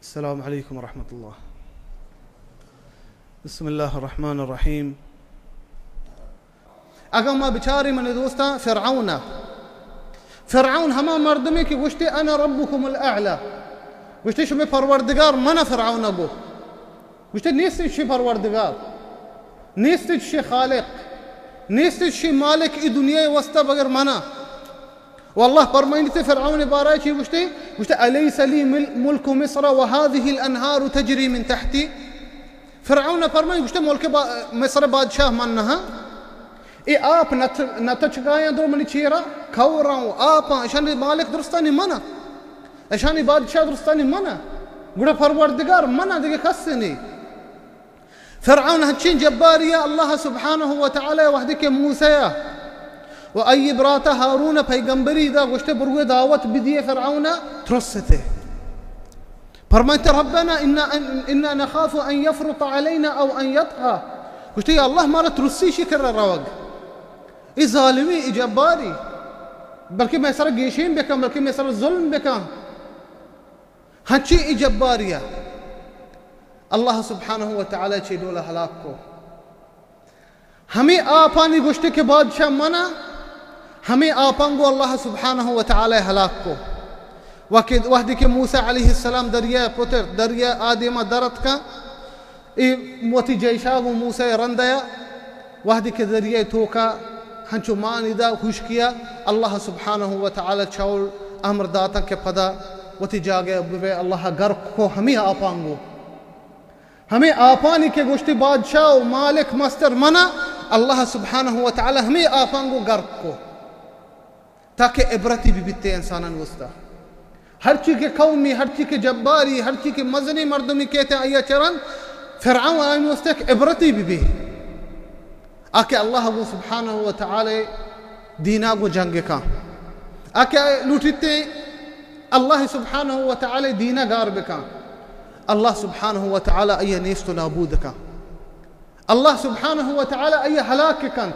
السلام علیکم ورحمۃ اللہ۔ بسم اللہ الرحمن الرحیم۔ اگاں ما بچاریں، منی دوستاں، فرعون ءَ، فرعون ہما مردمے کہ گوشتے، "انا ربکم الاعلی"، گوشتے، "شمے پروردگار من ءَ"، فرعون ءَ گو گوشتے، "نیست شی پروردگار، نیست شی خالق، نیست شی مالک ای دنیا واسطہ بغیر من ءَ"۔ و اللہ فرمائنتے فرعون بارہ چی گوشتے؟ گوشتے، "الیس لی مل-، ملک مصر و هذه الانهار تجری من تحتی"۔ فرعون فرمائیں، گوشتے، "ملک با-، مصر بادشاہ من نہ ہاں؟ اے آپ نت-، نتچگایاں در منی چیرا، کوراں و آپاں، اشانی مالک درستانی من ءَ، اشانی بادشاہ درستانی من ءَ، گڑا پروردگار من ءَ، دگہ کس نہیں۔" فرعون ہنچیں جباری ءَ، اللہ سبحانہ و تعالی وہدے کہ موسی ءَ و آئی برات ہارون ءَ پیغمبری دا، گوشتے، "برو دعوت بدیے"، فرعون ءَ ترستے۔ فرمائتے، "ربنا انا، انا نخاف ان یفرط علینا او ان یطغی"، گوشتے، "یا اللہ، مارا ترسی شی کرا روگ، ای ظالمی، ای جباری، بلکہ مئے سر گیشین بکن، بلکہ مئے سر ظلم بکن"۔ ہنچیں ای جباری ءَ اللہ سبحانہ و تعالی چے ڈول ءَ ہلاک کو۔ ہمے آپانی گوشتے کہ بادشاہ من ءَ، ہمے آپاں گو اللہ سبحانہ و تعالی ہلاک کو۔ وقت، وہدے کہ موسی علیہ السلام دریا پتر، دریا آدیما در اتکا، اے وتی جیشا گو موسی رندیا، وہدے کہ دریا توکا ہنچو مانی دا ہشکیا، اللہ سبحانہ و تعالی چول امر داتا کہ پدا وتی جاگہ ببے، اللہ غرق کو ہمے آپاں گو۔ ہمے آپانی کہ گوشتی بادشاہ و مالک مستر من ءَ، اللہ سبحانہ و تعالی ہمے آپاں گو غرق کو، تاکہ عبرتی ببیتے انسانان واسطہ۔ ہرچی کہ قومی، ہرچی کہ جباری، ہرچی کہ مزنی مردمی کہتے آیا چرن، فرعون آئی واسطہ ایک عبرتی ببی۔ آ کہ اللہ گو سبحانہ و تعالی دینا گو جنگ کن۔ آ کہ لوٹیتے اللہ سبحانہ و تعالی دینا گار بکن۔ اللہ سبحانہ و تعالی آئی نیست و نابود کن۔ اللہ سبحانہ و تعالی آئی ہلاک کن۔